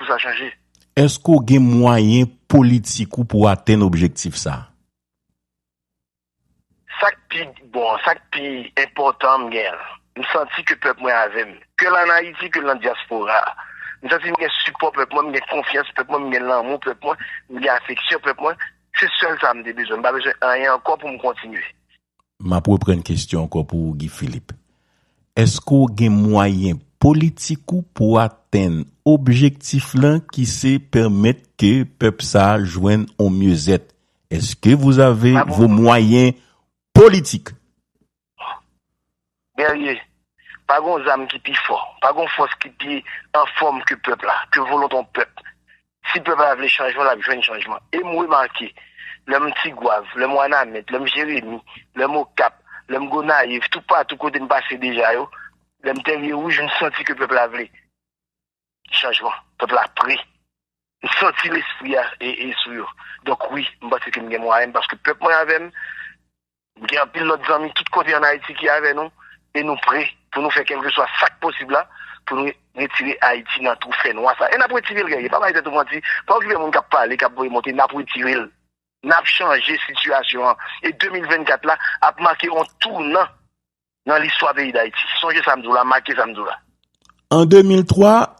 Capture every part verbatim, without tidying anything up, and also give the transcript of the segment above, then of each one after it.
sa chanje. Èske w gen mwayen politik ou pou w atenn objektif sa a? Sa k pi bon, sa k pi enpòtan m gen, m santi ke pèp mwen avè m. Ke l ann Ayiti, ke l nan dyaspora a. M santi m gen sipò pèp mwen, m gen konfyans pèp mwen, m gen lanmou pèp mwen, m gen afeksyon pèp mwen. Se sèl sa m te bezwen. M pa bezwen anyen ankò pou m kontinye. M ap reprann kesyon ankò pou ou, Guy Philippe. Èske w gen mwayen politik ou pou w atenn objektif lan ki se pèmèt ke pèp sa a jwenn on myezèt? Est-ce que vous avez vos moyens politiques? Guerrier, pa gon zam ki pi fò, pa gon fòs ki pi anfòm ke pèp la, ke volonte yon pèp. Si pèp la vle chanjman, l ap jwenn chanjman. E m remake, lè m Tigwav, lè m Wanament, lè m Jeremi, lè m Okap, lè m Gonayiv, toupatou kote m pase deja yo, lè m Tèrye Wouj, m santi ke pèp la vle chanjman. Pèp la pre. M santi lespri a e, e sou yo. Donk wi, m panse ke m gen mwayen m paske pèp mwen avè m. M gen anpil lòt zanmi tout kote ann Ayiti ki avè nou e nou pre pou nou fè kèlkeswa sa k posib la pou nou retire Ayiti nan twou fènwa sa. E n ap retire l, Guerrier. Pa bay tèt ou manti. Pa okipe moun k ap pale, k ap voye monte. N ap retire l. N ap chanje sitiyasyon an. E de mil vennkat la ap make yon tounan nan listwa peyi Dayiti. Sonje sa m di w la, make sa m di w la. An de mil twa,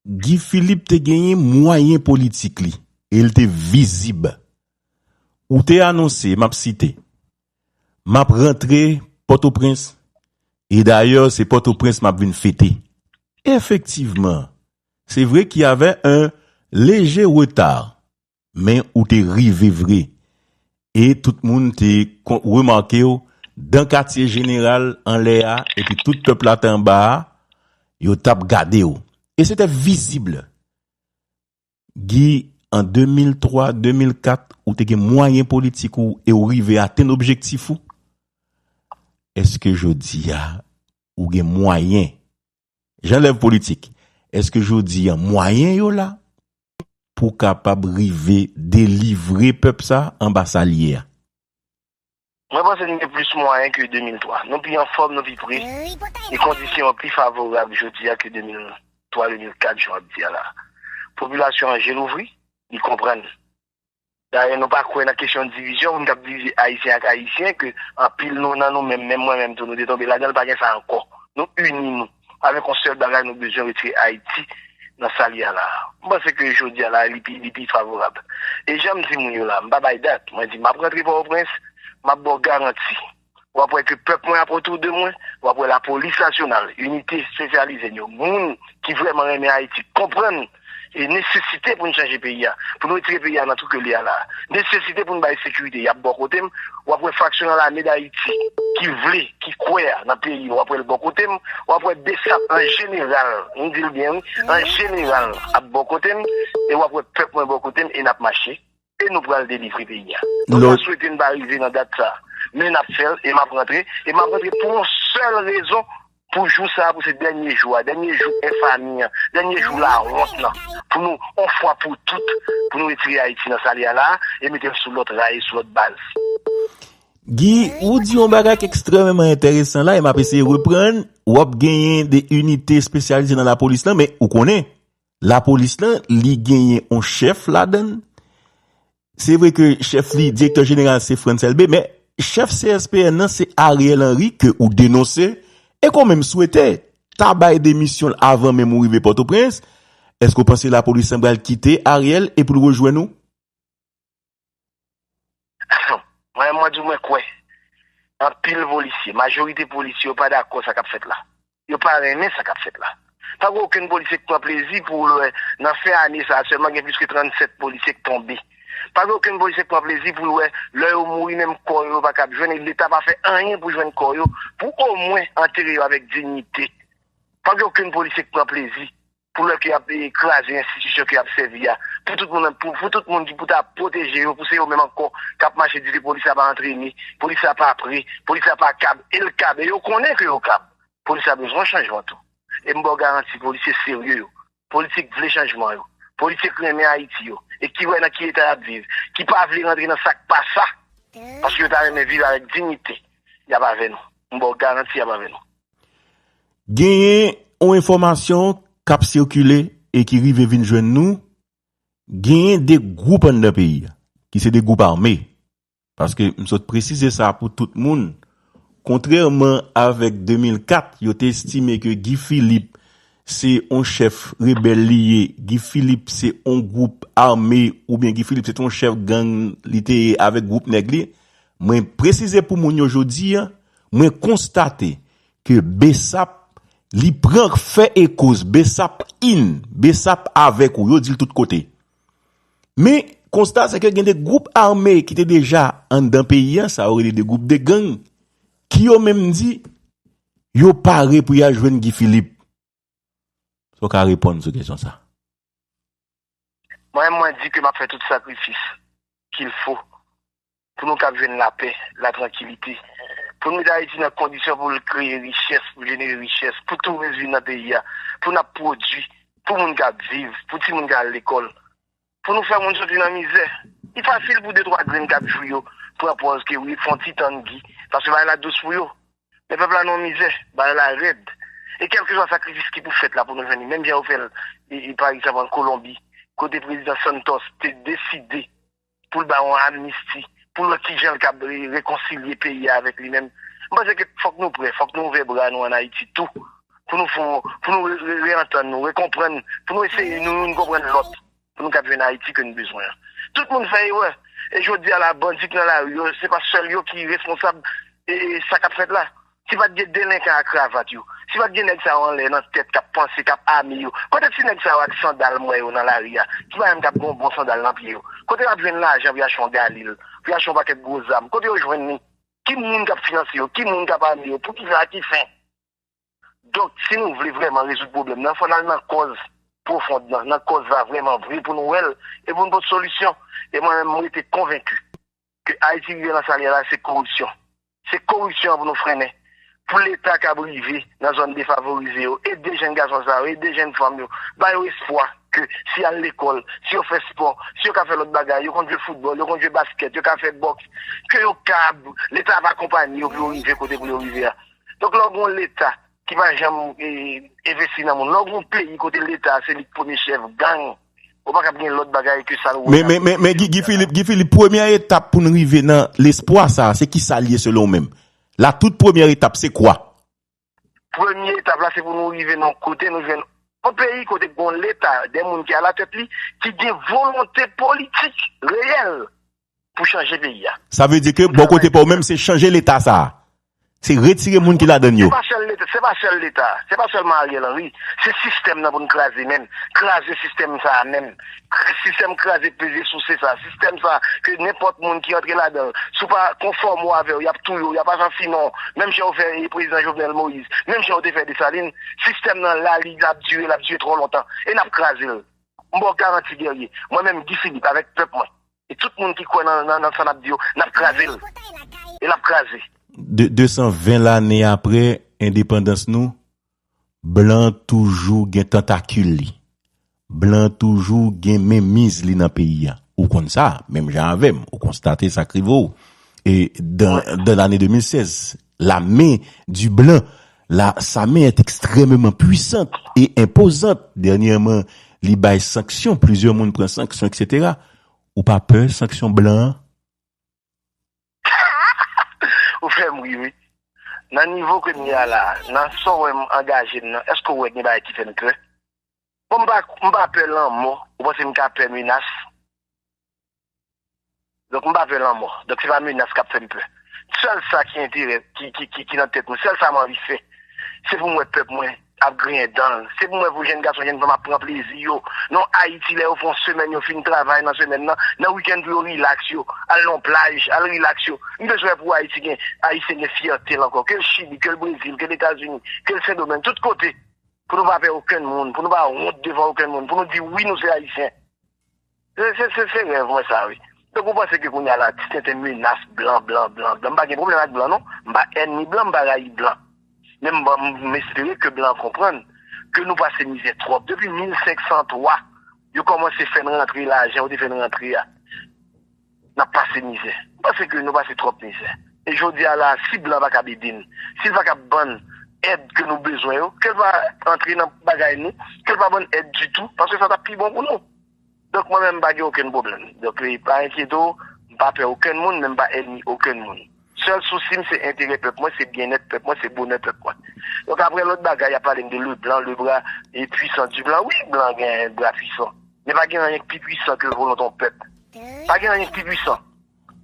Guy Philippe te genyen mwayen politik li, e l te vizib. Ou te anonse, m ap site, "M ap rantre Pòtoprens, e dayè se Pòtoprens m ap vin fete." Efektivman, se vre ki avè un léger retard, men ou te rive vre. E tout moun te kon- remake w dan katye jeneral anlè a, epi tout pèp la te anba a, yo t ap gade w. E se te vizib. Guy, an de mil twa, de mil kat, ou te gen mwayen politik ou e ou rive atenn objektif ou? Èske jodi a, ou gen mwayen? Jan lèv politik, èske jodi a, mwayen yo la pou w kapab rive delivre pèp sa anba sa l ye a? Mwen panse nou gen plis mwayen ke de mil twa. Nou pi anfòm, nou pi pre, e kondisyon an pi favorab jodi a ke de mil twa, de mil kat, jan w ap di a la. Popilasyon an je louvri, li konprann. Dayè, nou pa kwè nan kesyon divizyon, pou n t ap divize Ayisyen ak Ayisyen, ke anpil nou nan nou menm, menm mwen menm tou, nou te tonbe ladan l, pa gen sa ankò. Nou ini nou. Avèk yon sèl bagay, nou bezwen retire Ayiti nan sa l ye a la a. M panse ke jodi a la, li pi, li pi favorab. E jan m di moun yo la, m pa bay dat. Mwen di, m ap rantre Pòtoprens, m ap ba w garanti. W ap wè ke pèp mwen ap otou de mwen, w ap wè lapolis nasyonal, inite espesyalize yo, moun ki vrèman renmen Ayiti, konprann e nesesite pou n chanje peyi a, pou n retire peyi a nan twou ke l ye a la a. Nesesite pou n bay sekirite, y ap bò kote m. W ap wè fraksyon nan Lame Dayiti ki vle, ki kwè a nan peyi, w ap wè l bò kote m. W ap wè BSAP an jeneral, m di l byen wi, an jeneral ap bò kote m, e w ap wè pèp mwen bò kote m, e n ap mache, e nou pral delivre peyi a. Nou pa swete n pa rive nan dat sa, men n ap fè l, e m ap rantre, e m ap rantre pou yon sèl rezon, pou jou sa a, pou se dènye jou a, dènye jou enfami an, dènye jou lawont lan, pou nou, yon fwa pou tout, pou nou retire Ayiti nan sa l ye a la a, e mete l sou lòt ray, sou lòt baz. Guy, ou di yon bagay ki ekstrèmeman enteresan la, e m ap eseye reprann, w ap genyen de inite espesyalize nan lapolis lan, men ou konnen, lapolis lan, li genyen yon chèf ladan l. Se vre ke chèf li, direktè jeneral se Frantz Elbé, men chèf C S P N nan se Ariel Henry ke ou denonse e ke w menm swete ta bay demisyon l avan menm ou rive Pòtoprens. Èske w panse lapolis lan pral kite Ariel e pou l rejwenn ou? Mwen, mwen di w, mwen kwè anpil polisye, majorite polisye yo pa dakò sa k ap fèt la. Yo pa renmen sa k ap fèt la. Pa gen okenn polisye k pran plezi pou l wè nan fen ane sa a sèlman gen plis ke trannsèt polisye k tonbe. Pa gen okenn polisye k pran plezi pou l wè lè yo mouri menm kò yo, yo pa kab jwenn, e Leta pa fè anyen pou jwenn kò yo, pou omwen antere yo avèk diyite. Pa gen okenn polisye k pran plezi pou lè ke y ap, eh, kraze enstitisyon ke y ap sèvi a. Pou tout moun, pou, pou tout moun ki pou ta pwoteje yo, pou se yo menm ankò k ap mache di ke polis la pa antrene, polis la pa pre, polis la pa kab, e l kab, e yo konnen ke yo kab. Polis la bezwen chanjman tou. E m ba w garanti, polisye serye yo, polisye k vle chanjman yo, polisye k renmen Ayiti yo, e ki wè nan ki eta y ap viv, ki pa vle rantre nan sa k pa sa, paske yo ta renmen viv avèk diyite, y ap avè nou. M ba w garanti, y ap avè nou. Genyen yon enfòmasyon k ap sikile, e ki rive vin jwenn nou, genyen de gwoup anndan peyi a, ki se de gwoup ame. Paske m sot presize sa pou tout moun. Kontrèman avèk de mil kat, yo te estime ke Guy Philippe se yon chèf rebèl li ye, Guy Philippe se yon gwoup ame, oubyen Guy Philippe se te yon chèf gang li te ye avèk gwoup nèg li. Mwen presize pou moun yo jodi a, mwen konstate ke BSAP, li pran fè e koz, BSAP in, BSAP avèk ou, yo di l tout kote. Men, konsta se ke gen de gwoup ame ki te deja anndan peyi a, sa yo rele de gwoup de gang, ki yo menm di, yo pare pou y al jwenn Guy Philippe. Sa w ka reponn sou kesyon sa? Mwen, mwen di ke m ap fè tout sakrifis qu'il faut pou nou kab jwenn lapè, latrankilite, pou nou met Ayiti nan kondisyon pou l kreye richès, pou jenere richès, pou touris vin nan peyi a, pou n ap pwodui, pou moun kab viv, pou timoun ka al lekòl, pou nou fè moun soti nan mizè. Li fasil pou de twa grenn k ap jwi yo pran pòz ke wi, fè yon ti tann Guy, paske bagay la dous pou yo. Men pèp la nan mizè, bagay la rèd. E kèlkeswa sakrifis ki pou fèt la pou nou jwenn li, menm jan yo fè l, e, e, pa egzanp, an Kolonbi, kote prezidan Santos te deside pou l ba yon amnisti, pou l wè kijan l kab re- rekonsilye peyi a avèk li menm. M panse ke fòk nou prè, fòk nou ouvè bra nou ann Ayiti tou, pou nou fè, pou nou re- re- reantann nou, rekonprann, pou nou eseye nou youn konprann lòt, pou nou kab jwenn Ayiti ke nou bezwen an. Tout moun fè erè. E jodi a la, bandi k nan lari yo, se pa sèl yo ki responsab e, e sa k ap fèt la. Si pa t gen delenkan ak kravat yo, si pa t gen nèg sa yo anlè nan tèt k ap panse, k ap ame yo, kote ti nèg sa yo ak sandal m wè yo nan lari a, ki pa menm k ap gen yon bon sandal nan pye yo? Kote y ap jwenn lajan pou y achte yon galil, pou y achte yon pakèt gwo zam? Kote yo jwenn li? Ki moun k ap finanse yo? Ki moun k ap ame yo? Poukisa? A ki fen? Donk, si nou vle vrèman rezoud pwoblèm nan, fò n al nan kòz pwofond nan, nan kòz la vrèman vre pou nou wè l, e pou n pote solisyon. E mwen menm, mwen rete konvenki ke Ayiti rive nan sa l ye la, se koripsyon. Se koripsyon an pou nou frennen. Pou Leta kab rive nan zòn defavorize yo, ede jèn gason sa yo, ede jèn fanm yo, ba yo espwa ke si y al lekòl, si yo fè spò, si yo ka fè lòt bagay, yo konn jwe foutbòl, yo konn jwe baskèt, yo ka fè bòks, ke yo kab, Leta ap akonpanye yo pou yo rive kote pou yo rive a. Donk, lè w gen yon Leta ki pa janm e, envesti nan moun, lè w gen yon peyi kote Leta se li k premye chèf gang, ou pa kab gen lòt bagay ke sa l wè. Men, men, men, men Guy, Guy Philippe, Guy Philippe, premyè etap pou n rive nan lespwa sa a, se kisa l ye selon w menm? La toute première étape, c'est quoi? Premye etap la, se pou nou rive nan kote nou jwenn yon peyi kote gen yon Leta, de moun ki alatèt li, ki gen volonte politik reyèl pou chanje peyi a. Sa vle di ke bò kote pa w menm, se chanje Leta sa a. Se retire moun ki ladann yo. Se pa sèl Leta, se pa sèl Leta, se pa sèlman Ariel Henry. Se sistèm nan pou n kraze menm. Kraze sistèm sa a menm. Sistèm kraze peze souse sa. Sistèm sa a ke nenpòt moun ki antre ladan l, si w pa konfòme w avè yo, y ap touye w, y ap asansinon w. Menm jan yo fè prezidan Jovenel Moïse, menm jan yo te fè Desalin, sistèm nan la, li l ap dire, l ap dire twò lontan. E n ap kraze l. M ba w garanti, Guerrier. Mwen menm, Guy Philippe, avèk pèp mwen, e tout moun ki kwè nan, nan, nan sa n ap di yo, n ap kraze l. E l ap kraze. De, de san ven lane apre endepandans nou, blan toujou gen tantakil li. Blan toujou gen menmiz li nan peyi a. Ou konn sa, menm jan avè m, ou konstate sa k rive w. E dan, dan lane de mil sèz, la main du blanc, la, sa main est extrêmement puissante et imposante. Dènyèman, li bay sanksyon, plizyè moun pran sanksyon, et cetera. Ou pa pè sanksyon blan an? Ou fè m ri, wi. Nan nivo ke m ye a la, nan sa w wè m angaje m nan, èske w wè gen bagay ki fè m pè? Bon, m pa, m pa pè lanmò. Ou panse m ka pè menas? Donk, m pa pè lanmò. Donk, se pa menas k ap fè m pè. Sèl sa ki enterè, ki, ki, ki, ki nan tèt mwen, sèl sa m anvi fè, se pou m wè pèp mwen ap griyen dan l. Se pou m wè pou jèn gason, jèn fanm ap pran plezi yo. Nan Ayiti, lè yo fè yon semèn, yo fin travay nan semèn nan, nan wikenn pou yo rilaks yo, al nan plaj, al rilaks yo. M bezwen wè pou Ayiti gen, Ayisyen gen fyète l ankò. Ke l Chili, ke l Brezil, ke l Etazini, ke l Sendomeng, tout kote. Pou nou pa pè okenn moun, pou nou pa wont devan okenn moun, pou nou di wi, nou se Ayisyen. Se, se, se, se rèv mwen sa, wi. Donk, ou panse ke kounye a la, ti tenten menas blan, blan, blan, blan. M pa gen pwoblèm ak blan, non. M pa ènmi blan, m pa rayi blan. Men m, m, m espere ke blan konprann ke nou pase mizè twòp. Depi mil senk san twa, yo kòmanse fè n rantre lajan yo te fè n rantre a. N ap pase mizè. M panse ke nou pase twòp mizè. E jodi a la, si blan pa kab ede n, si l pa kab ban n èd ke nou bezwen yo, ke l pa antre nan bagay nou, ke l pa ban n èd ditou, paske sa t ap pi bon pou nou. Donk, mwen menm, m pa gen okenn pwoblèm. Donk, e, pa enkyete w, m pa pè okenn moun, men m pa ènmi okenn moun. Sèl sousi m, se enterè pèp mwen, se byennèt pèp mwen, se bonè pèp mwen. Donk, apre lòt bagay, y ap pale m de le blanc, le bras, e, puissant du blanc. Wi, blan gen bra pwisan. Men pa gen anyen k pi pwisan ke volonte yon pèp. Pa gen anyen k pi pwisan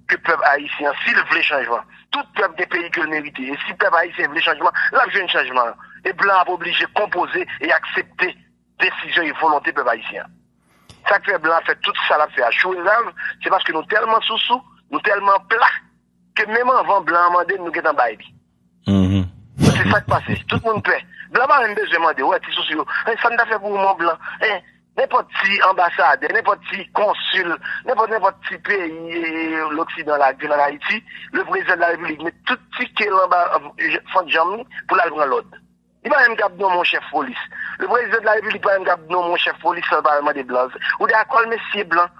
ke pèp ayisyen an, si l vle chanjman. Tout pèp gen peyi ke l merite. E si pèp ayisyen vle chanjman, l ap jwenn chanjman an. E blan ap oblije konpoze e aksepte desizyon e volonte pèp ayisyen an. Sa k fè blan ap fè tout sa l ap fè a chou e rav, se paske nou tèlman sousou, nou tèlman pla, ke menm anvan blan an mande n, nou gentan bay li. Se sa k pase. Tout moun pè. Blan pa menm bezwen mande, wè, ti sousou yo. Hey, sa n ta fè pou ou, mon blan? Hey, nenpòt ti anbasadè, nenpòt ti konsil, nenpòt, nenpòt ti peyi, e, loksidan la, ki vin ann Ayiti, le prezidan de la repiblik met tout ti ke l anba, e, fant janm li pou l al pran lòd. Li pa menm kab nonmen yon chèf polis. Le prezidan de la repiblik pa menm kab nonmen yon chèf polis san l pa al mande blan. Ou dakò l, mesye blan?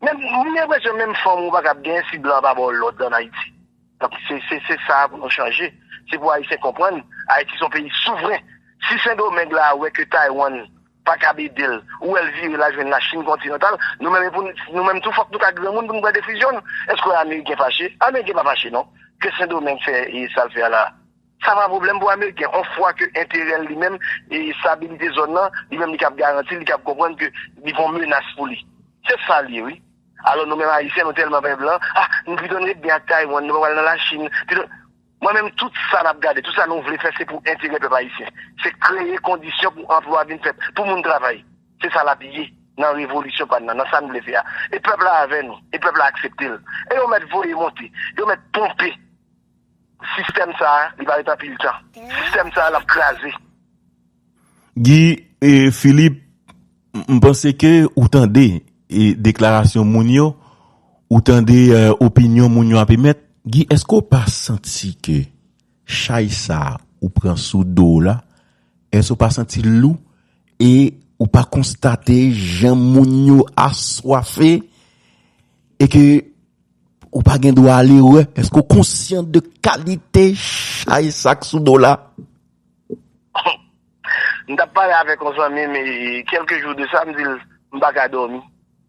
Menm, m gen enpresyon menm fanm ou pa kab genyen si blan an pa ba w lòd ann Ayiti. Donk, se, se, se sa pou nou chanje. Se pou Ayisyen konprann, Ayiti se yon peyi souvren. Si Sendomeng la wè ke Taiwan pa kab ede l, ou wè l vire l al jwenn Lachin kontinantal, nou menm, e pou n, nou menm tou, fòk nou ka granmoun pou n pran desizyon n. Èske Ameriken fache? Ameriken pa fache, non. Ke Sendomeng fè, e sa l fè a la. Sa pa pwoblèm pou Ameriken. On fwa ke enterè l li menm, e estabilite zòn nan, li menm li kab garanti, li kab konprann ke li pa yon menas pou li. Se sa l ye, wi. Alò, nou menm Ayisyen, nou tèlman pè blan, ah, nou pito n ret byen ak Taiwan, nou pa pral nan Lachin, pito. Mwen menm, tout sa n ap gade, tout sa nou vle fè, se pou enterè pèp ayisyen. Se kreye kondisyon pou anplwa vin fèt, pou moun travay. Se sa l ap ye nan revolisyon pa n nan, nan sa n vle fè a. E pèp la avè nou, e pèp la aksepte l. E yo mèt voye monte, yo mèt ponpe. Sistèm sa a, li pa ret anpil tan. Sistèm sa a, l ap kraze. Guy, e, Philippe, m, m panse ke ou tande, e, deklarasyon moun yo, ou tande, e, opinyon moun yo ap emèt. Guy, èske w pa santi ke chay sa a ou pran sou do w la, èske w pa santi l lou? E ou pa konstate jan moun yo aswafe e ke ou pa gen dwa al erè? Èske w konsyan de kalite chay sa k sou do w la? M t ap pale avèk yon zanmi m, e, kèlke jou de sa, m di l, m pa ka dòmi.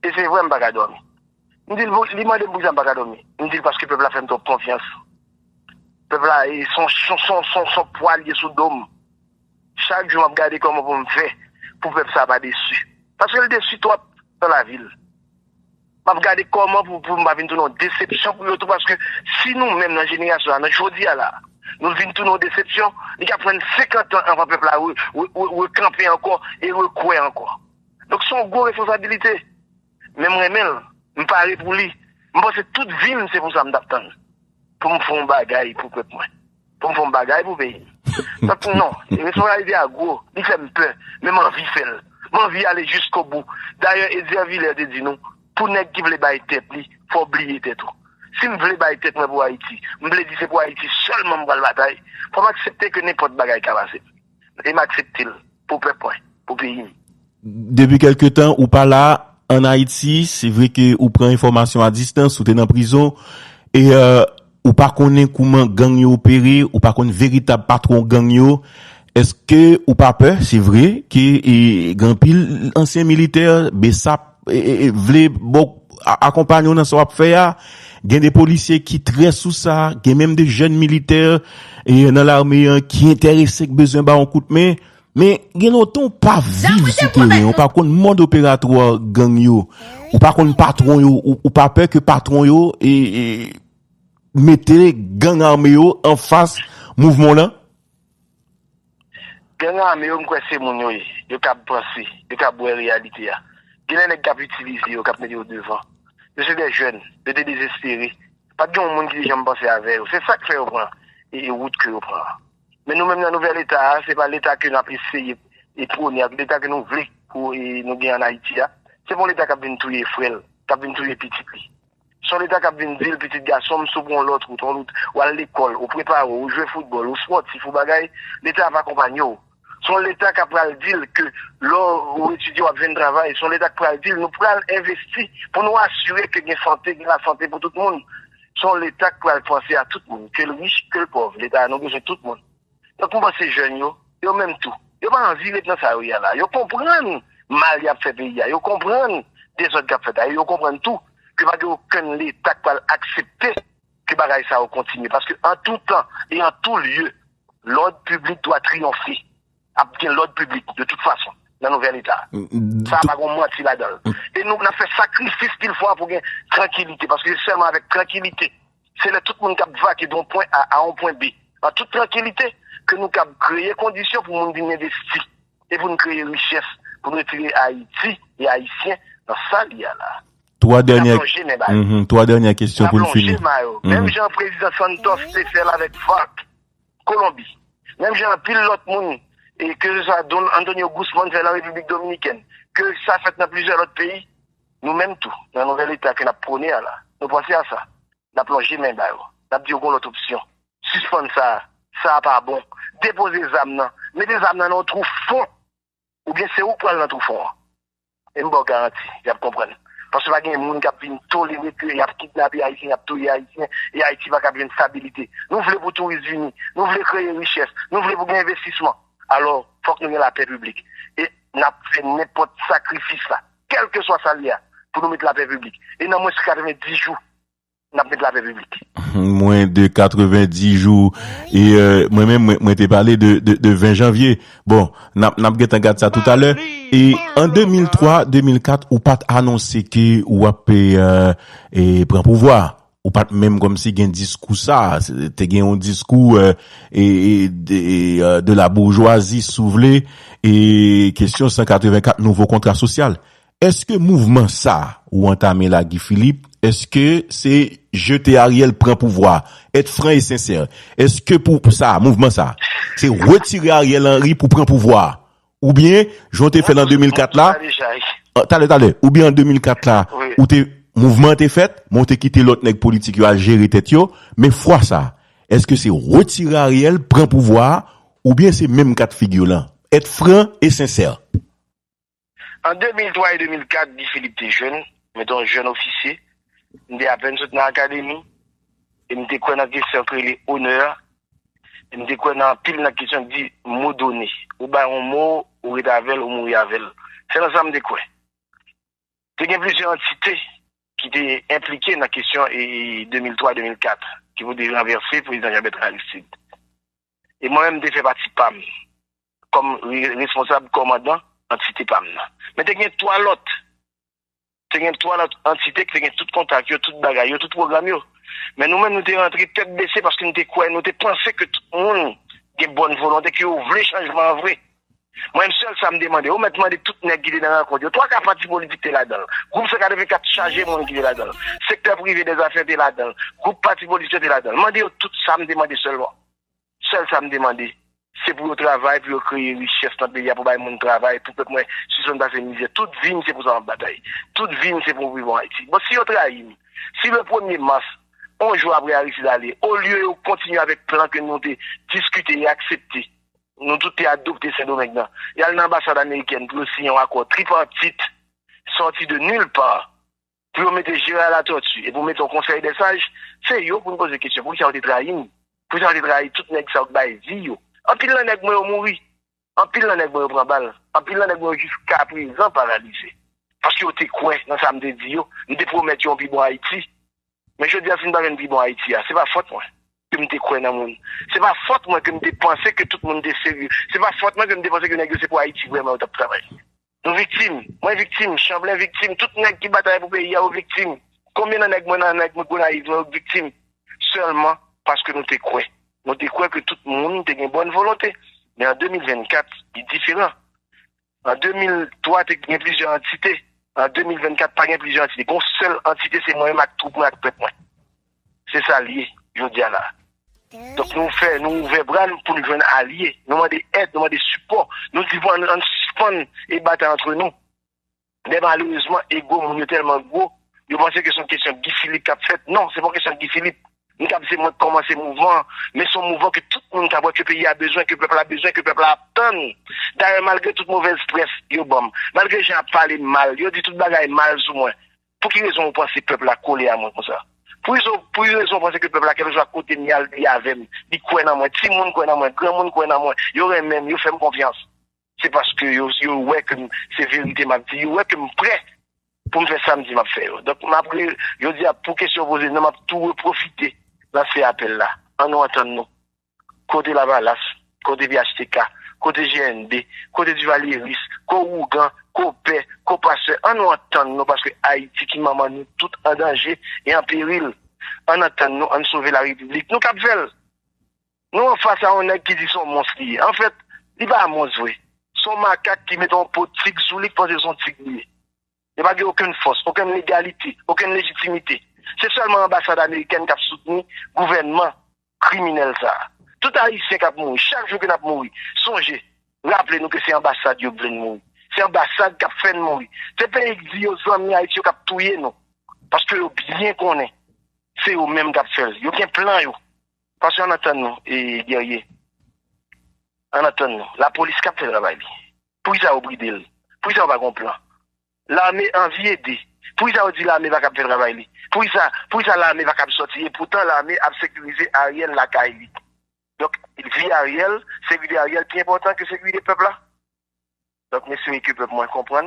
E se vre, m pa ka dòmi. M di l, pou, li mande m poukisa m pa ka dòmi. M di l, paske pèp la fè m twòp konfyans. Pèp la, e, se yon, se yon, se yon, se yon, se yon pwa l ye sou do m. Chak jou, m ap gade kòman pou m fè pou pèp sa pa desi. Paske l desi twòp nan lavi l. M ap gade kòman pou, pou m pa vin tounen yon desepsyon pou yo tou, paske si nou menm nan jenerasyon sa, nan jodi a la, nou vin tounen yon desepsyon, li ka pran n senkant an anvan pèp la re, re, re, rekanpe ankò e rekwè ankò. Donk, se yon gwo responsabilite. Men m renmen l, m pare pou li. M panse tout vi m, se pou sa m t ap tann. Pou m fè yon bagay pou pèp mwen. Pou m fè yon bagay pou peyi m. Donk, non, responsablite a gwo, li fè m pè, men m anvi fè l. M anvi ale jiskobou. Dayè, Eddy Villers te di nou, pou nèg ki vle bay tèt li, fò w bliye tèt ou. Si m vle bay tèt mwen pou Ayiti, m vle di se pou Ayiti sèlman m pral batay, fò m aksepte ke nenpòt bagay ka pase m. E m aksepte l pou pèp mwen, pou peyi m. Depi kèlke tan, ou pa la ann Ayiti. Se vre ke ou pran enfòmasyon a distans, ou te nan prizon. E, e, ou pa konnen kouman gang yo opere, ou pa konn veritab patwon gang yo. Èske ou pa pè? Se vre ke, e, gen anpil ansyen militè, BSAP, e, e, e, vle ba w a-, akonpanye w nan sa w ap fè a. Gen de polisye ki trè sou sa, gen menm de jèn militè, e, nan lame an ki enterese, k bezwen ba w yon kout men. Men gen lontan w pa viv sou teren, w pa konn mòd operatwa gang yo, w pa konn patwon yo, ou, ou pa pè ke patwon yo, e, e, mete gang ame yo anfas mouvman w lan? Gang ame yo, m kwè se moun yo ye. Yo kab panse, yo kab wè reyalite a. Gen de nèg k ap itilize yo, k ap mete yo devan. Yo se de jèn, yo te dezespere. Pa t gen yon moun ki te janm panse avè yo. Se sa k fè yo pran e, e wout ke yo pran an. Men nou menm nan nouvèl Leta a, se pa Leta ke n ap eseye e pwone ak Leta ke nou vle pou, e, nou gen ann Ayiti a. Se pa yon Leta k ap vin touye frè l, k ap vin touye pitit li. Se yon Leta k ap vin di l, pitit gason m, si w pran yon lòt wout, yon wout, w al lekòl, ou prepare w, ou jwe foutbòl, ou spòtif, ou bagay, Leta ap akonpanye w. Se yon Leta k ap pral di l ke lè w etidye, w ap jwenn travay. Se yon Leta k pral di l, nou pral envesti pou nou asire ke gen sante, gen lasante pou tout moun. Se yon Leta k pral panse a tout moun, ke l rich, ke l pòv. Leta a, nou bezwen tout moun. Donk, mwen panse jèn yo, yo menm tou, yo pa anvi ret nan sa yo ye a la. Yo konprann mal y ap fè peyi a. Yo konprann dezòd k ap fèt la. E yo konprann tou ke pa gen okenn Leta k pral aksepte ke bagay sa yo kontinye. Paske an tou tan e an tou lye, lòd piblik dwa triyonfe. Ap gen lòd piblik, de tout fason, nan nouvèl Eta. Sa pa gon manti ladan l. E nou, n ap fè sakrifis pil fwa pou gen trankilite, paske se sèlman avèk trankilite, se lè tout moun k ap vake de yon pwen A a yon pwen B, an tout trankilite, ke nou kab kreye kondisyon pou moun vin envesti, e pou n kreye richès, pou n retire Ayiti e Ayisyen nan sa l ye a la. Twa dènyè, plonje men ba yo. Mhm, twa dènyè kesyon pou n fini. Plonje men yo. Menm jan prezidan Santos te fè l avèk FARC, Kolonbi. Menm jan anpil lòt moun, e ke se swa Don Antonio Guzman fè nan Repiblik Dominikèn, ke sa fèt nan plizyè lòt peyi, nou menm tou, nan nouvèl Eta ke n ap pwone a la, nou panse a sa. N ap lonje men ba yo. N ap di yo gon lòt opsyon. Sispann sa. Sa a pa bon. Depoze zam nan. Mete zam nan nan yon twou fon. Oubyen se ou k pral nan twou fon an. E m ba w garanti, y ap konprann. Paske pa gen moun k ap vin tolere ke y ap kidnape Ayisyen, y ap touye Ayisyen, e Ayiti pa ka jwenn stabilite. Nou vle pou touris vini, nou vle kreye richès, nou vle pou gen envestisman. Alò, fòk nou gen lapè piblik. E n ap fè nenpòt sakrifis la, kèlkeswa sa l ye a, pou nou met lapè piblik. E nan mwens ke katrevenndis jou, n ap met lapè piblik. Mwen de katrevenndis jou, e, euh, mwen menm, mwen, mwen te pale de, de, de ven janvye. Bon, n ap, n ap gentan gad sa toutalè. E an de mil twa, de mil kat, ou pa t anonse ke w ap, e, euh, e, pran pouvwa. Ou pa t menm kòmsi gen diskou sa. Se, te gen yon diskou, euh, e, e, de, e, euh, de la bourgeoisie, si w vle, e kesyon san katrevenkat nouvo kontra sosyal. Èske mouvman sa ou antame la, Guy Philippe, èske se jete Ariel pran pouvwa? Être franc et sincère. Èske pou, pou sa, mouvman sa, se retire Ariel Henry pou pran pouvwa? Oubyen, jan w te fè l an de mil kat la, talè, talè, oubyen an de mil kat la, ou te, mouvman an te fèt, men w te kite lòt nèg politik yo al jere tèt yo, men fwa sa, èske se retire Ariel, pran pouvwa a, oubyen se menm kat figi w lan? Être franc et sincère. An de mil twa e de mil kat, Guy Philippe te jèn, m te yon jèn ofisye, m te apèn sot nan akademi, e m te kwè nan kesyon k rele onè, e m te kwè nan anpil nan kesyon k di mo done. Ou bay yon mo, ou ret avè l, ou mouri avè l. Se nan sa m te kwè. Te gen plizyè antite ki te enplike nan kesyon e, e de mil twa de mil kat, ki pou te ranvèse prezidan Jean Bertrand Aristide. E mwen menm, m te fè pati pam kòm re-, responsab kòmandan antite pam nan. Men te gen twa lòt. Te gen twa lòt antite ki te gen tout kontak yo, tout bagay yo, tout pwogram yo. Men nou menm, nou te rantre tèt bese paske nou te kwè, nou te panse ke tout moun gen bòn volonte, ke yo vle chanjman an vre. Mwen menm, sèl sa m te mande, ou mèt mande tout nèg ki te nan rankont yo. Twa ka pati politik te ladan l. Gwoup san katrevenkat chaje moun ki te ladan l. Sektè prive dè zafè te ladan l. Gwoup pati politik yo te ladan l. Mande yo tout sa m te mande sèlman. Sèl sa m te mande, se pou yo travay, pou yo kreye richès nan peyi a, pou bay moun travay, pou pèp mwen sispann pase mizè. Tout vi m, se pou sa m ap batay. Tout vi m, se pou m viv an Ayiti. Bon, si yo trayi m, si le premye mas, yon jou apre Aristide ale, olye yo kontinye avèk plan ke nou te diskite e aksepte, nou tout te adopte Sendomeng nan, y al nan anbasad amerikèn pou yo siyen yon akò tripatit, sòti de nil pa, pou yo mete Gérard Latortue e pou mete yon konsèy dè saj, se yo pou n poze kesyon, poukisa yo te trayi m? Poukisa yo te trayi tout nèg sa yo k bay vi yo? Anpil nan nèg mwen yo mouri. Anpil nan nèg mwen yo pran bal. Anpil nan nèg mwen yo jiska prezan paralize. Paske yo te kwè nan sa m te di yo. M te pwomèt yo yon pi bon Ayiti. Men jodi a, si m pa jwenn pi bon Ayiti a, se pa fòt mwen ke m te kwè nan moun. Se pa fòt mwen ke m te panse ke tout moun te serye. Se pa fòt mwen ke m te panse ke nèg yo se pou Ayiti vrèman yo t ap travay. Nou viktim. Mwen viktim. Chanblen viktim. Tout nèg ki batay pou peyi a, yo viktim. Konbyen nan nèg mwen, nan nèg mwen Gonayiv, yo viktim? Sèlman paske nou te kwè. Nou te kwè ke tout moun te gen bòn volonte. Men an de mil vennkat, li diferan. An de mil twa, te gen plizyè antite. An de mil vennkat, pa gen plizyè antite. Gen yon sèl antite, se mwen menm ak twoup mwen ak pèp mwen. Se sa l ye, jodi a la. Donk, nou fè, nou ouvè bra n pou n jwenn alye. Nou mande èd, nou mande sipò. Nou di pou ann, ann sispann e batay antre nou. Men malerezman, ego moun yo tèlman gwo, yo panse ke se yon kesyon Guy Philippe k ap fèt. Non, se pa yon kesyon Guy Philippe. M ka di se mwen k kòmanse mouvman an, men se yon mouvman ke tout moun ka wè ke peyi a bezwen, ke pèp la bezwen, ke pèp la ap tann. Dayè, malgre tout movèz près yo ban m, malgre jan y ap pale m mal, yo di tout bagay mal sou mwen, pou ki rezon ou panse pèp la kole a mwen konsa? Pou rezon, pou rezon, panse ke pèp la, kèlkeswa kote m ye, li avè m. Li kwè nan mwen. Timoun kwè nan mwen. Granmoun kwè nan mwen. Yo renmen m. Yo fè m konfyans. Se paske yo, yo wè ke m, se verite m ap di. Yo wè ke m prè pou m fè sa m di m ap fè yo. Donk, m ap re-, jodi a, pou kesyon poze, non, m ap tou repwofite lanse apèl la. An nou antann nou. Kote Lavalas, kote P H T K, kote G N B, kote Duvalieris, ko Ougan, ko Pè, ko Pastè, an nou antann nou, paske Ayiti ki manman nou tout an danje e an peril. An antann nou, ann sove larepiblik. Nou kab fè l. Nou anfas a yon nèg ki di se yon mons li ye. Anfèt, li pa mons vre. Se yon makak ki mete yon po tig sou li, ki panse se yon tig li ye. Yo pa gen okenn fòs, okenn legalite, okenn lejitimite. Se sèlman anbasad amerikèn k ap soutni gouvènman kriminèl sa a. Tout Ayisyen k ap mouri, chak jou ke n ap mouri, sonje, raple nou ke se anbasad yo k vle n mouri. Se anbasad k ap fè n mouri. Se peyi k di yo zanmi Ayiti yo k ap touye nou. Paske yo byen konnen se yo menm k ap fè l. Yo gen plan yo. Paske ann antann nou, e, Guerrier. Ann antann nou. Lapolis k ap fè travay li. Poukisa yo bride l? Poukisa yo pa gen plan? Lame anvi ede. Poukisa yo di lame pa kab fè travay li? Poukisa, poukisa lame pa kab sòti? E poutan lame ap sekirize Ariel lakay li. Donk, vi Ariel, sekirite Ariel pi enpòtan ke sekirite pèp la. Donk, m espere ke pèp mwen konprann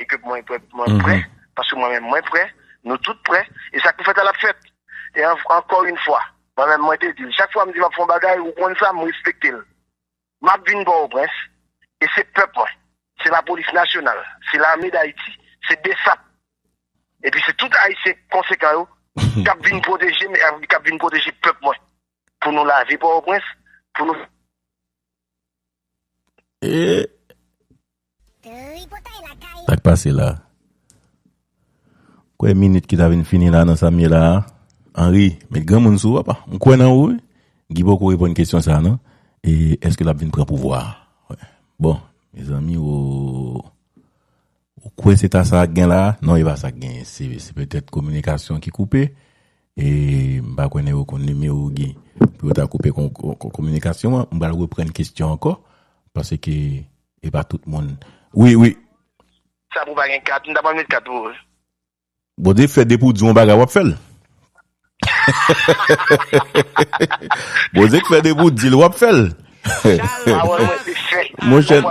e ke mwen, pèp mwen prè, paske mwen menm mwen prè, nou tout prè, e sa k pou fèt la l ap fèt. E an-, ankò yon fwa, mwen menm mwen te di l, chak fwa m di m ap fè yon bagay, ou konn sa, m respekte l. M ap vin Pòtoprens, e se pèp mwen, se lapolis nasyonal, se lame Dayiti, se BSAP, epi se tout Ayisyen konsekan yo k ap vin pwoteje m, k ap vin pwoteje pèp mwen, pou nou lave Pòtoprens, pou nou E sa k pase la? Kwè minit ki ta vin fini la nan sa m ye la a. Henri, met granmoun sou ou, apa. M kwè nan ou, wi. Guy poko reponn kesyon sa a, non. E èske l ap vin pran pouvwa a? Bon, mezanmi, ou, ou kwè se ta sa k gen la a? Non, e pa sa k genyen. Se, se petèt kominikasyon ki koupe. E m pa kwè nèg yo konn nimewo Guy pou yo ta koupe kominikasyon an. M pral reprann kesyon ankò, paske e pa tout moun. Wi, wi. Sa pou pa gen kat, m ta pral met kat pou ou. Bondye k fè depi w di yon bagay w ap fè l. Bondye k fè depi w di l w ap fè l. Monchè,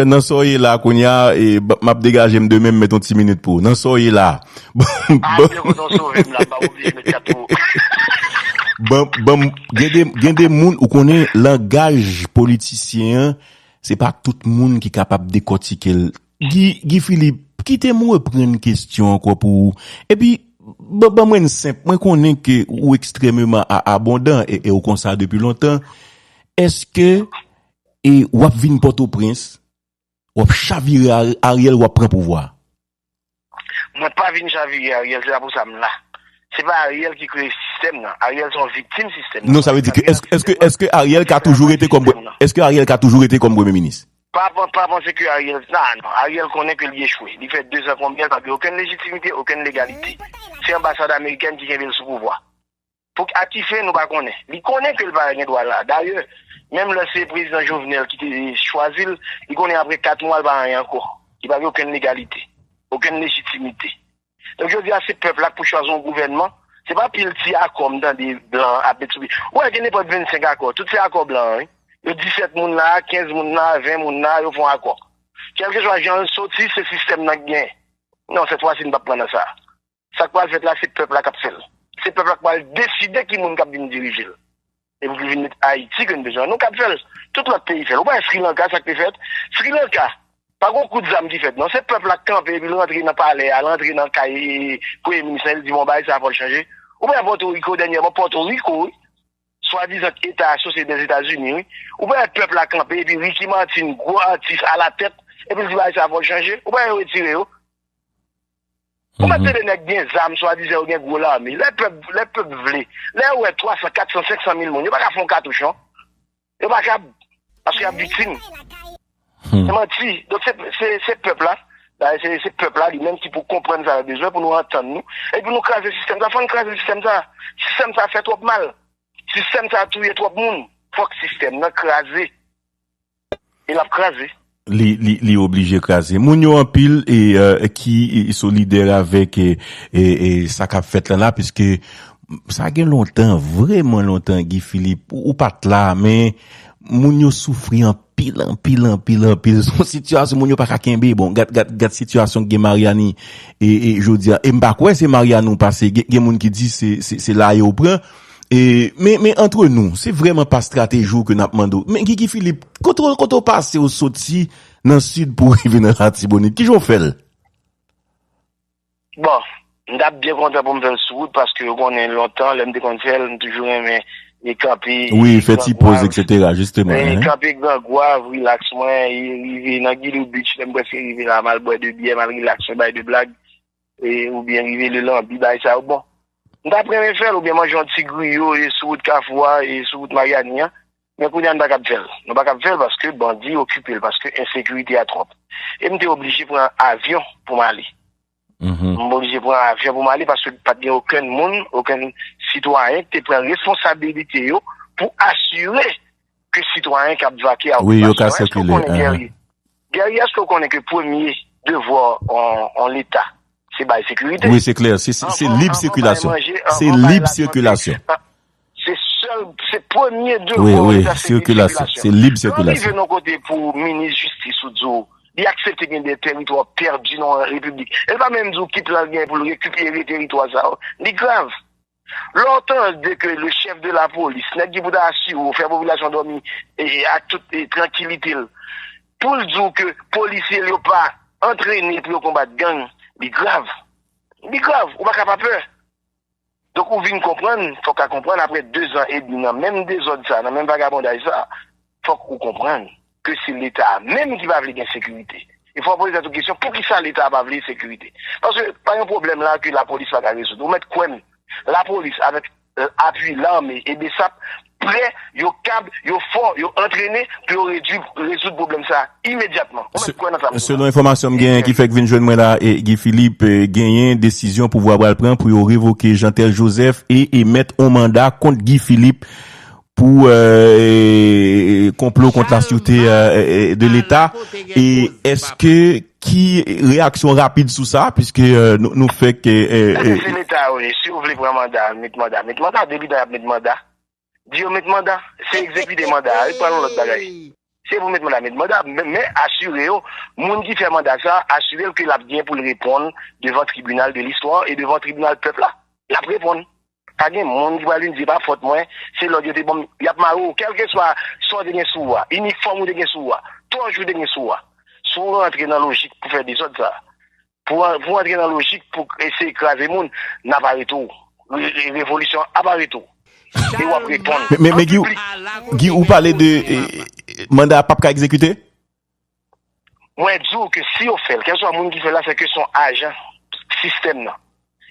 nan sa w ye la kounye a, m ap degaje m demen, m met yon ti minit pou ou. Nan sa w ye la. Bon, bon, gen de, gen de moun, ou konnen, langaj politisyen an, se pa tout moun ki kapab dekòtike l. Guy, Guy Philippe, kite m reprann kesyon ankò pou ou. Epi, ban, ban mwen l senp, mwen konnen ke ou ekstrèmeman abondan e, e ou konsa depi lontan. Èske e w ap vin Pòtoprens, w ap chavire Ariel, w ap pran pouvwa a? Mwen pa vin chavire Ariel, se pa pou sa m la. Se pa Ariel ki kreye sistèm nan. Ariel se yon viktim sistèm nan. Non, sa vle di ke èske, èske, èske Ariel ka toujou rete kòm, èske Ariel ka toujou rete kòm premye minis? Pa, pa, pa panse ke Ariel, nan, non, Ariel konnen ke li echwe. Li fè dezan konbyen, li pa gen okenn lejitimite, okenn legalite. Se anbasad amerikèn ki kenbe l sou pouvwa. Pou a ki fen, nou pa konnen. Li konnen ke l pa gen dwa la. Dayè, menm lè se prezidan Jovenel ki te chwazi l, li konnen apre kat mwa, l pa anyen ankò. Li pa gen okenn legalite, okenn lejitimite. Donk, jodi a, se pèp la k pou chwazi yon gouvènman. Se pa pil ti akò m tande blan ap met sou pye. Ou wè, gen nenpòt vennsenk akò. Tout se akò blan an, wi. Yo disèt moun la, kenz moun la, ven moun la, yo fè yon akò. Kèlkeswa jan l soti, se sistèm nan k genyen. Non, sèt fwa si, n p ap pran nan sa. Sa k pral fèt la, se pèp la k ap fè l. Se pèp la k pral deside ki moun k ap vin dirije l. E pou ki vin met Ayiti ke n bezwen. Nou k ap fè l. Tout lòt peyi fè l. Ou pa wè Sri Lanka, sa k te fèt? Sri Lanka, pa gen yon kout zam ki fèt, non. Se pèp la k kanpe epi l rantre nan palè a, l rantre nan kay premye minis lan, li di, bon, bagay sa a fò l chanje. Ou pa wè Pòtoriko dènyèman, Pòtoriko, wi. Swadizan eta asosye Dèzetazini, wi. Ou pa wè pèp la kanpe epi Ricky Martin, gwo atis, alatèt, epi l di bagay sa a fò l chanje. Ou pa wè yo retire yo? Ou mèt tande nèg gen zam, swadizan yo gen gwo lame. Lè pèp, lè pèp vle, lè yo wè twa san, kat san, senk san mil moun, yo pa ka fè yon katouch, non. Yo pa kab, paske y ap viktim. Se manti. Donk, se, se, se pèp la, dayè, se, se pèp la li menm ki pou konprann sa yo bezwen pou nou antann nou. Epi nou kraze sistèm sa, fò n kraze sistèm sa. Sistèm sa fè twòp mal. Sistèm sa touye twòp moun. Fòk sistèm nan kraze. E l ap kraze. Li, li, li oblije kraze. Moun yo anpil e, e, ki e, solidè avèk e, e, e, sa k ap fèt la la, piske sa gen lontan, vrèman lontan, Guy Philippe, ou, ou pa t la, men moun yo soufri anpil, anpil, anpil, anpil. Se yon sitiyasyon moun yo pa ka kenbe. Bon, gad, gad, gad sitiyasyon k gen Mariani e, e jodi a. E m pa kwè se Mariani ou pase. Gen, gen moun ki di se, se, se la yo pran. E, men, men antre nou, se vrèman pa estrateji w ke n ap mande w. Men Guy, Guy Philippe, kote w, kote w pase w soti nan sid pou w rive nan Latibonit? Kijan w fè l? Bon, m t ap byen kontan pou m fè l sou wout paske ou konnen lontan, lè m te konn fè l, m toujou renmen e kanpe. Wi, fè ti poz, etsetera, jisteman. Kanpe Grangwav, rilaks mwen, e rive nan Guilou Beach, lè m prèske rive la, m al bwè de byè, m al rilaks mwen, bay de blag, e, oubyen rive Lelanbi, bay sa yo. Bon, m t ap renmen fè l, oubyen manje yon ti griyo, e sou wout Kafou a, e sou wout Mariani an. Men kounye a n pa kab fè l. Nou pa kab fè l paske bandi okipe l, paske ensekirite a twòp. E m te oblije pran avyon pou m ale. M oblije pran avyon pou m ale paske pa t gen okenn moun, okenn sitwayen ki te pran responsabilite yo pou asire ke sitwayen k ap vake a okipasyon. Èske w konnen, Guerrier? Guerrier, èske w konnen ke premye devwa yon Leta, se bay sekirite? Wi, se klè. Se, se, se lib sikilasyon. Se lib sikilasyon. Se sèl, se premye devwa yon Leta, se lib sikilasyon. Lè w rive nan kote pou minis jistis ou di w, li aksepte gen de teritwa pèdi nan repiblik. E l pa menm di w ki plan l gen pou l rekipere teritwa sa yo. Li grav. Lè w tande ke le chef de la police, nèg ki pou ta asire w, fè popilasyon dòmi e, e, ak tout e, trankilite l, pou l di w ke polisye l yo pa antrene pou yo konbat gang, li grav. Li grav. Ou pa ka pa pè. Donk ou vin konprann, fòk ka konprann, apre de zan edmi nan menm dezòd sa, nan menm vagabondaj sa, fòk ou konprann ke se Leta a menm ki pa vle gen sekirite. E fò w poze tèt ou kesyon, poukisa Leta a pa vle sekirite? Paske pa gen pwoblèm la ke lapolis pa ka rezoud. Ou mèt kwè m, lapolis avèk apui lame e BSAP prè, yo kab, yo fò, yo antrene pou yo redui, rezoud pwoblèm sa a imedyatman. Ou mèt kwè nan sa m di la. Selon enfòmasyon m genyen ki fèk vin jwenn mwen la, e Guy Philippe e, genyen desizyon pouvwa pral pran pou yo revoke Jeantel Joseph e emèt yon manda kont Guy Philippe pou e, e, konplo kont lasirte e, e, de Leta. E èske ki reyaksyon rapid sou sa, piske e, nou, nou fèk e, e, Sa se Leta, wi. Si w vle pran manda, met manda. Met manda, depi tan y ap met manda. Di yo met manda. Se egzekite manda a, wi, pa yon lòt bagay. Se pou met manda, met manda. Men, men asire yo, moun ki fè manda sa, asire l ke l ap gen pou l reponn devan tribinal de listwa e devan tribinal pèp la. L ap reponn. Pa gen moun ki pral vin di, "E pa fòt mwen, se lòd yo te ban m." Y ap mare w, kèlkeswa sa w te gen sou ou a, inifòm ou te gen sou ou a, tòj ou te gen sou ou a. Si w rantre nan lojik pou fè dezòd sa, pou, pou rantre nan lojik pou eseye kraze moun, n ap arete w. Re- re- Revolisyon ap arete w. E w ap reponn. Men, men, men Guy, Guy, ou pale de e, e, manda a p ap ka egzekite? Mwen di w ke si yo fè l, kèlkeswa moun ki fè l la, se ke se yon ajan sistèm nan.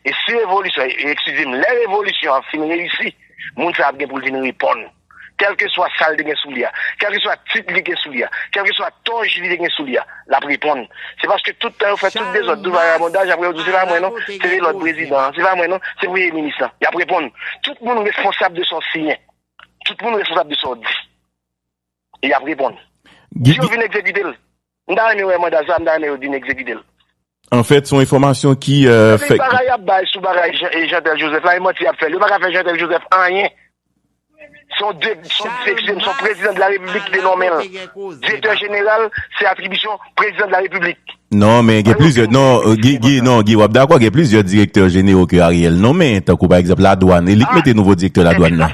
E si revolisyon, e, eskize m, lè revolisyon an fin reyisi, moun sa ap gen pou l vin reponn. Kèlkeswa sa l te gen sou li a, kèlkeswa tit li gen sou li a, kèlkeswa tòj li te gen sou li a, l ap reponn. Se paske tout tan yo fè tout dezòd, tout vagabondaj, apre yo di se pa mwen non, se te lòt prezidan an, se pa mwen non, se premye minis lan. Y ap reponn. Tout moun responsab de sa w siyen. Tout moun responsab de sa w di. E y ap reponn. Si yo vin egzekite l, m ta renmen wè manda sa, m ta renmen yo vin egzekite l. Anfèt, se yon enfòmasyon ki e, fèk. Bagay y ap bay sou bagay Jean- e Jeantel Joseph la, e manti y ap fè l. Yo pa ka fè Jeantel Joseph anyen. Se yon de- se yon direksyon, se yon prezidan de la repiblik ki te nonmen l. Direktè jeneral, se atribisyon prezidan de la repiblik. Non, men gen plizyè, non, Guy, Guy, non, Guy, w ap dakò, gen plizyè direktè jenero ke Ariel nonmen, tankou pa egzanp ladwàn, e li k mete nouvo direktè ladwàn nan.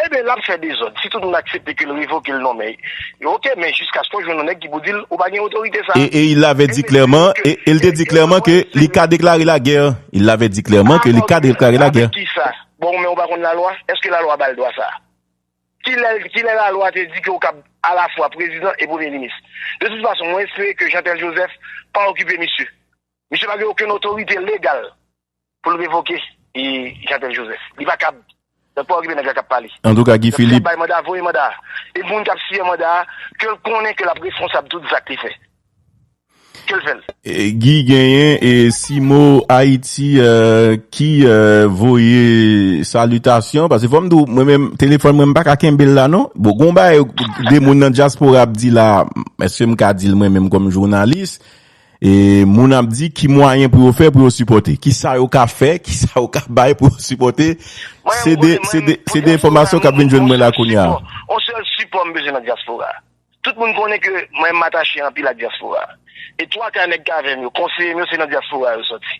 Ebyen, l ap fè dezòd. Si tout moun aksepte ke l revoke l nonmen, oke, men jiskaske w jwenn yon nèg ki pou di l, ou pa gen otorite sa. Et, et il l'avait dit clairement, et il te dit clairement que li ka déclarer la guerre. Il l'avait dit clairement que li ka déclarer la guerre. Avèk kisa? Bon, men ou pa konn lalwa? Èske lalwa ba l dwa sa? Kilè, kilè lalwa te di ke w kab alafwa prezidan e premye minis? De tout fason, mwen espere ke Jeantel Joseph pa okipe misye. Misye pa gen okenn otorite legal pou l revoke e Jeantel Joseph. Li pa kab. Donk, pa okipe nèg la k ap pale. Antouka, Guy Philippe. Bay manda, voye manda a. E moun k ap siyen manda a, ke l konnen ke l ap responsab tout zak li fè. Ke l fè l? Guy genyen e Simo Ayiti ki voye salitasyon, paske fò m di w, mwen menm telefòn mwen m pa ka kenbe l la non. Bon, gon bagay de moun nan dyaspora ap di la, èske m ka di l mwen menm kòm jounalis? E moun ap di ki mwayen pou yo fè pou yo sipòte, kisa yo ka fè, kisa yo ka bay pou yo sipòte. Se de se de se de enfòmasyon k ap vin jwenn mwen la kounye a. On sèl sipò m bezwen nan dyaspora. Tout moun konnen ke mwen m atache anpil ak dyaspora. E twa ka nèg k avè m yo, konseye m yo, se nan dyaspora yo sòti.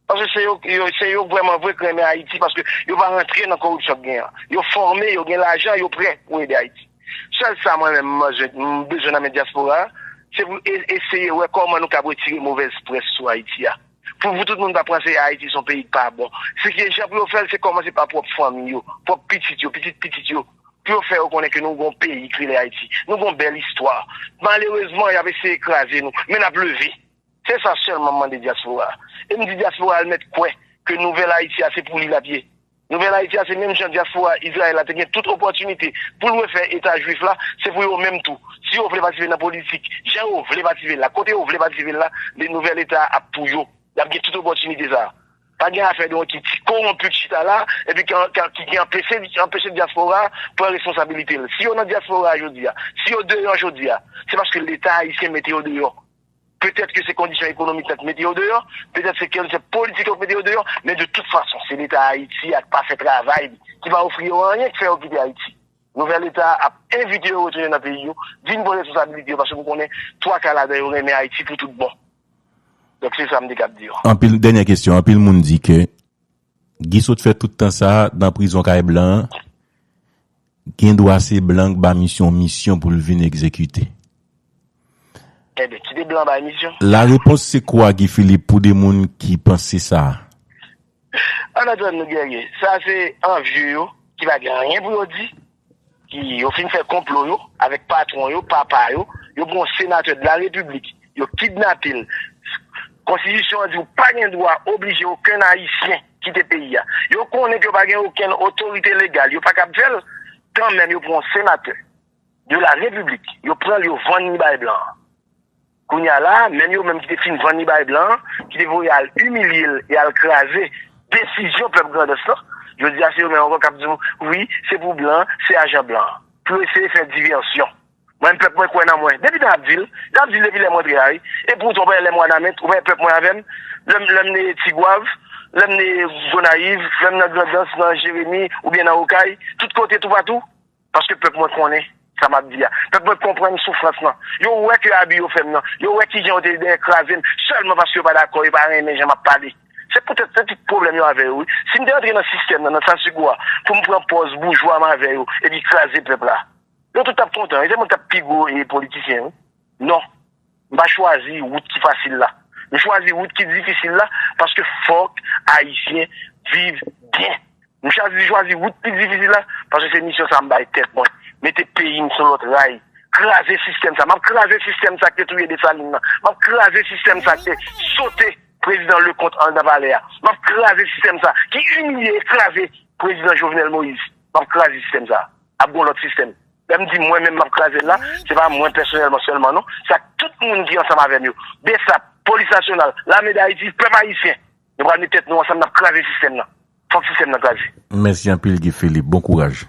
Paske se yo, yo se yo vrèman vre k renmen Ayiti, paske yo pa rantre nan koripsyon k gen an. Yo fòme, yo gen lajan, yo prè pou ede Ayiti. Sèl sa mwen menm m bezwen nan men dyaspora a, se pou eseye wè kòman nou kab retire movèz près sou Ayiti a. Pou pou tout moun pa panse Ayiti se yon peyi k pa bon. Se ki jan pou yo fè l, se kòmanse pa pwòp fanmi yo, pwòp pitit yo, pitit pitit yo. Pou yo fè yo konnen ke nou gon peyi k rele Ayiti. Nou gon bèl istwa. Malerezman, y ap eseye kraze nou, men n ap leve. Se sa sèlman m mande dyaspora a. E m di dyaspora a l mèt kwè ke nouvèl Ayiti a se pou li l ap ye. Nouvèl Ayiti a se menm jan dyaspora Izrayèl la te gen tout opòtinite pou l refè eta jwif la, se pou yo menm tou. Si yo vle patisipe nan politik, jan yo vle patisipe la, kote yo vle patisipe la, le nouvèl eta a ap pou yo. Y ap gen tout opòtinite sa a. Pa gen afè de yon ti ti kowonpi k chita la epi ki ki ki anpeche anpeche dyaspora a pran responsabilite l. Si yo nan dyaspora a jodi a, si yo deyò jodi a, se paske leta ayisyen mete yo deyò. Petèt ke se kondisyon ekonomik nan k mete yo deyò, petèt se kondisyon politik yo k mete yo deyò, men de tout fason, se leta Ayiti a k pa fè travay li, ki pa ofri yo anyen k fè yo kite Ayiti. Nouvèl leta a ap envite yo retounen nan peyi yo, vin pran responsabilite yo, paske pou konnen twa ka ladan yo renmen Ayiti pou tout bon. Donk se sa m te kab di yo. Anpil dènyè kesyon, anpil moun di ke Guy sot fè tout tan sa a nan prizon kay blan an, gen dwa se blan k ba misyon misyon pou l vin egzekite. Enben, kite blan bay misyon. Larepons se kwa Guy Philippe pou de moun ki panse sa a? An atann nou Guerrier, sa se anvye yo ki pa gen anyen pou yo di, ki yo fin fè konplo yo avèk patwon yo, papa yo, yo pran yon senatè de la repiblik, yo kidnape l. Konstitisyon an di w pa gen dwa oblije okenn ayisyen kite peyi a. Yo konnen ke yo pa gen okenn otorite legal, yo pa kab fè l, kanmenm yo pran yon senatè de la repiblik, yo pran l, yo vann li bay blan an. Kounye a la, menm yo menm ki te fin vann li bay blan an, ki te voye al imilye l e al kraze desizyon pèp Grandans lan, jodi a se yo menm ankò k ap di w, wi, se pou blan, se ajan blan an, pou yo eseye fè divèsyon. Mwen menm pèp mwen kwè nan mwen. Depi tan y ap di l, y ap di l depi lè m rantre a wi. E poutan w pa wè lè m Wanament, ou pa wè pèp mwen avè m, lè m lè m ne Tigwav, lè m ne Gonayiv, lè m nan Grandans, nan Jeremi, oubyen nan Okay, tout kote, toupatou, paske pèp mwen konnen sa m ap di a. Pèp mwen konprann soufrans lan. Yo wè ke abi yo fè m nan. Yo wè kijan yo te dèyè kraze m sèlman paske yo pa dakò, yo pa renmen jan m ap pale. Se poutèt se tout pwoblèm yo avè yo wi. Si m te rantre nan sistèm nan, nan statu quo a, pou m pran pòz boujwa m avè yo, epi kraze pèp la. Yo tout t ap kontan, e se mwen k t ap pi gwo e politisyen wi. Non, m pa chwazi wout ki fasil la. M chwazi wout ki difisil la paske fòk Ayisyen viv byen. M chwazi chwazi wout ki difisil la paske se misyon sa m bay tèt mwen. Mete peyi m sou lòt ray. Kraze sistèm sa. M ap kraze sistèm sa ki te touye Desalin nan. M ap kraze sistèm sa ki te sote prezidan Leconte anndan palè a. M ap kraze sistèm sa ki imilye e kraze prezidan Jovenel Moïse. M ap kraze sistèm sa. Ap gon lòt sistèm. Lè m di mwen menm m ap kraze l la, se pa mwen pèsonèlman sèlman non, se ak tout moun ki ansanm avè m yo. Bsap, Polis Nasyonal, Lame Dayiti, pèp ayisyen. Nou pral met tèt nou ansanm, n ap kraze sistèm nan. Fòk sistèm nan kraze. Mèsi anpil Guy Philippe, bon kouraj.